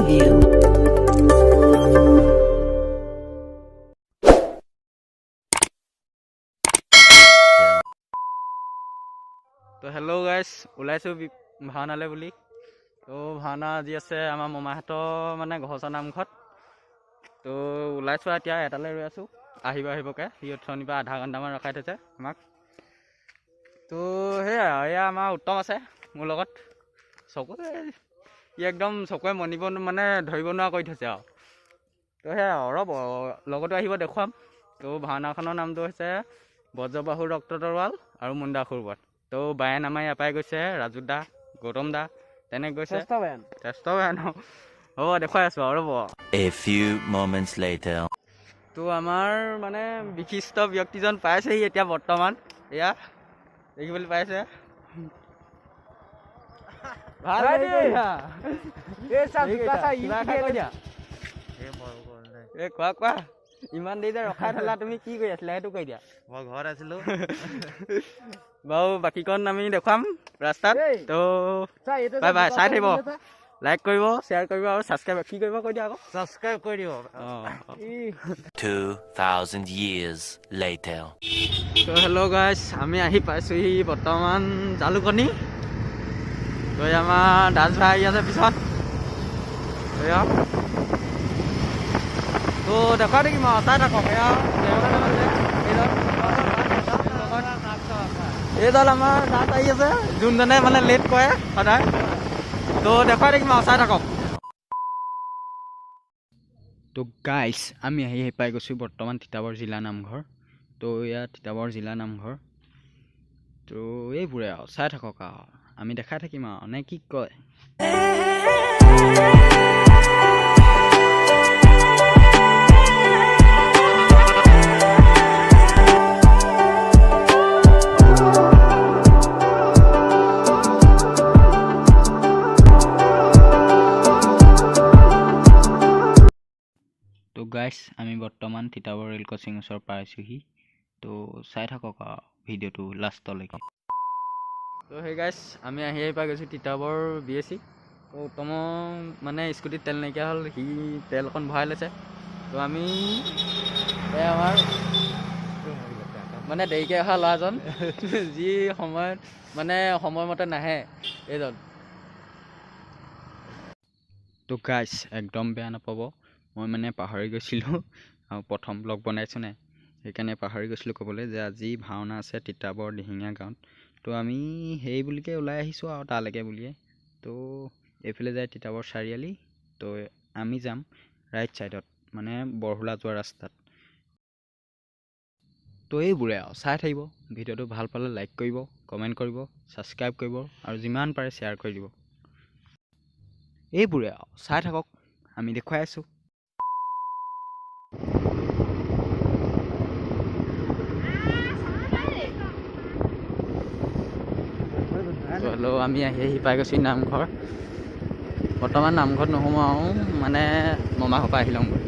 Preview. তো hello' গাইছ, ওলাইছোঁ ভাওনালৈ বুলি। তো ভাওনা আজি আছে আমাৰ মামাহঁতৰ মানে ঘৰচা নামঘৰত। তো ওলাইছোঁ, এতিয়া এটালৈ ৰৈ আছোঁ, আহিব আহিবকৈ। সি অথনিৰ পৰা আধা ঘণ্টামান ৰখাই থৈছে আমাক। তো সেয়াই আৰু, এয়া আমাৰ উত্তম আছে মোৰ লগত। চকুৱে ই একদম চকুৱে মনিব মানে ধৰিব নোৱাৰা কৰি থৈছে আৰু। তো সেয়াই আৰু, ৰ'ব, লগতো আহিব, দেখুৱাম। তো ভাওনাখনৰ নামটো হৈছে বজ্ৰবাহু ৰক্ত তৰোৱাল আৰু মুণ্ডাসুৰ বধ। তো বায়ন আমাৰ ইয়াৰ পৰাই গৈছে, ৰাজু দা, গৌতম দা, তেনেকৈ গৈছে। শ্ৰেষ্ঠ বায়ন হ'ব, দেখুৱাই আছোঁ আৰু, ৰ'ব। A few moments later. তো আমাৰ মানে বিশিষ্ট ব্যক্তিজন পাইছেহি এতিয়া বৰ্তমান, এয়া দেখিবলৈ পাইছে। ভাল এইয়া। কিবা এষাৰ কৈ দিয়া। এই কোৱা কোৱা, ইমান দেৰি যে ৰখাই থলা, তুমি কি কৰি আছিলা সেইটো কৈ দিয়া। মই ঘৰত আছিলো। বাৰু, বাকীকণ আমি দেখুৱাম ৰাস্তাত। তো বাই বাই, চাই থাকিব, লাইক কৰিব, শ্বেয়াৰ কৰিব আৰু ছাবস্ক্ৰাইব কি কৰিব কৈ দিয়া আকৌ। ছাবস্ক্ৰাইব কৰি দিব। অঁ। 2,000 years later. তো হেল্ল' গাইছ, আমি আহি পাইছোঁহি বৰ্তমান জালুকনি। তো এই আমাৰ দাস ভাই আহি আছে পিছত। এয়া তো দেখুৱাই থাকিম আৰু, চাই থাকক। এয়া আছে এইজন, এইডাল আমাৰ দাস আহি আছে, যোনজনে মানে লেট কৰে সদায়। তো দেখুৱাই থাকিম আৰু, চাই থাকক। তো গাইছ, আমি আহি আহি পাই গৈছোঁ বৰ্তমান তিতাবৰ জিলা নামঘৰ। তো ইয়াত তিতাবৰ জিলা নামঘৰ। তো এইবোৰে আৰু, চাই থাকক আৰু, আমি দেখাই থাকিম আৰু, নে কি কয়? তো গাইছ, আমি বৰ্তমান তিতাবৰ ৰেল ক্ৰচিং ওচৰ পাইছোঁহি। তো চাই থাকক আৰু ভিডিঅ'টো লাষ্টলৈকে। তো সেই গাইছ, আমি আহি আহি পাই গৈছোঁ তিতাবৰ বি এছ চি। তো উত্তমৰ মানে স্কুটিত তেল নাইকিয়া হ'ল, সি তেল অকণ ভৰাই লৈছে। তো আমি এই আমাৰ মানে দেৰিকৈ অহা ল'ৰাজন, যি সময়ত মানে সময়মতে নাহে এইজন। তো গাইছ, একদম বেয়া নাপাব, মই মানে পাহৰি গৈছিলোঁ আৰু প্ৰথম ব্লগ বনাইছোঁ নাই, সেইকাৰণে পাহৰি গৈছিলোঁ ক'বলৈ যে আজি ভাওনা আছে তিতাবৰ দিহিঙীয়া গাঁৱত। তো আমি সেই বুলিকে ওলাই আহিছোঁ আৰু তালৈকে বুলিয়ে। তো এইফালে যায় তিতাবৰ চাৰিআলি, তো আমি যাম ৰাইট ছাইডত, মানে বৰহোলা যোৱা ৰাস্তাত। তো এইবোৰে আৰু, চাই থাকিব ভিডিঅ'টো। ভাল পালে লাইক কৰিব, কমেণ্ট কৰিব, ছাবস্ক্ৰাইব কৰিব আৰু যিমান পাৰে শ্বেয়াৰ কৰি দিব। এইবোৰে আৰু, চাই থাকক, আমি দেখুৱাই আছোঁ। হেল্ল', আমি আহি আহি পাই গৈছোঁ নামঘৰ। বৰ্তমান নামঘৰত নোসোমাওঁ, মানে মামা ঘৰৰ পৰা আহি লওঁগৈ।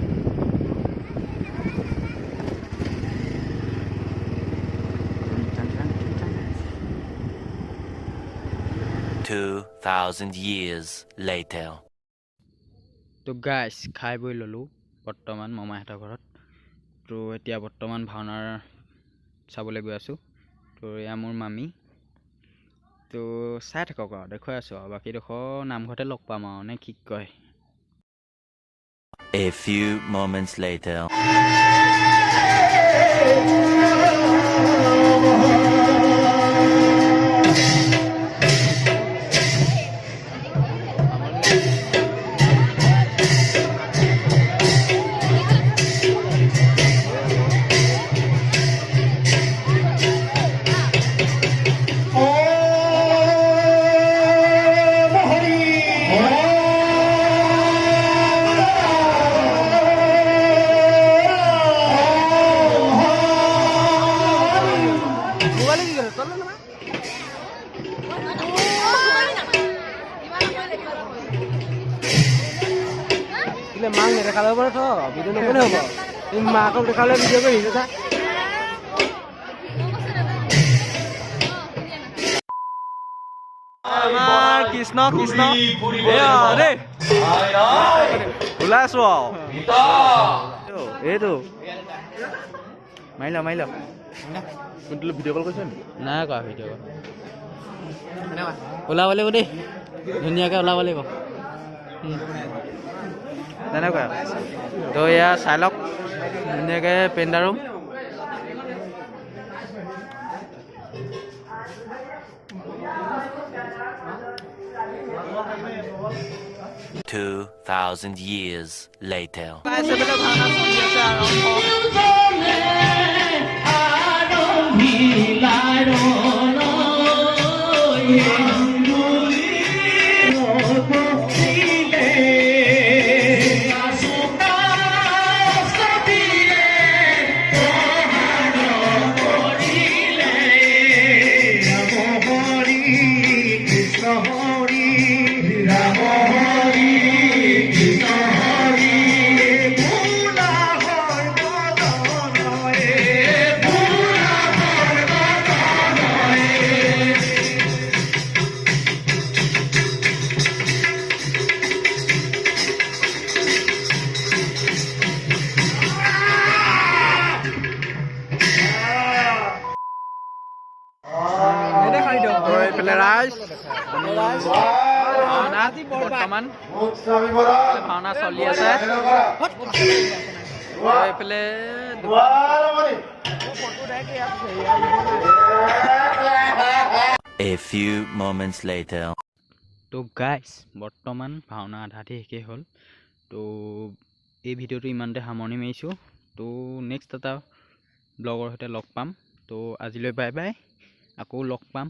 2,000 years later. তো গাইছ, খাই বৈ ল'লোঁ বৰ্তমান মামাহঁতৰ ঘৰত। তো এতিয়া বৰ্তমান ভাওনাৰ চাবলৈ গৈ আছোঁ। তো এয়া মোৰ মামী। তো চাই থাকক আৰু, দেখুৱাই আছোঁ আৰু, বাকীডোখৰ নামঘৰতে লগ পাম আৰু, নে কি কয়? A few moments later. মাক নেদেখালে হ'ব থ, ভিডিঅ' নকৰিলে হ'ব। তুমি মাকক দেখালে ভিডিঅ' কৰি যা। আমাৰ কৃষ্ণ কৃষ্ণ। এয়া দেই, ওলাইছো আৰু এইটো মাৰি ল, মাৰি ল। ভিডিঅ' কল কৰিছে নেকি? নাই কৰা ভিডিঅ' কল। ওলাব লাগিব দেই, ধুনীয়াকৈ ওলাব লাগিব। তেনেকুৱা। তো এয়া চাই লওক ধুনীয়াকৈ পেণ্ডাৰ ৰুম। 2,000 years later. পাইছে বোলে, ভাওনা চলি আছে আৰম্ভ। তো এইফালে ৰাইজ, ভাওনা বৰ্তমান ভাওনা চলি আছে। তো এইফালে A few moments later. তো গাইছ, বৰ্তমান ভাওনা আধাতে শেষেই হ'ল। তো এই ভিডিঅ'টো ইমানতে সামৰণি মাৰিছোঁ। তো নেক্সট এটা ব্লগৰ সৈতে লগ পাম। তো আজিলৈ বাই বাই, আকৌ লগ পাম।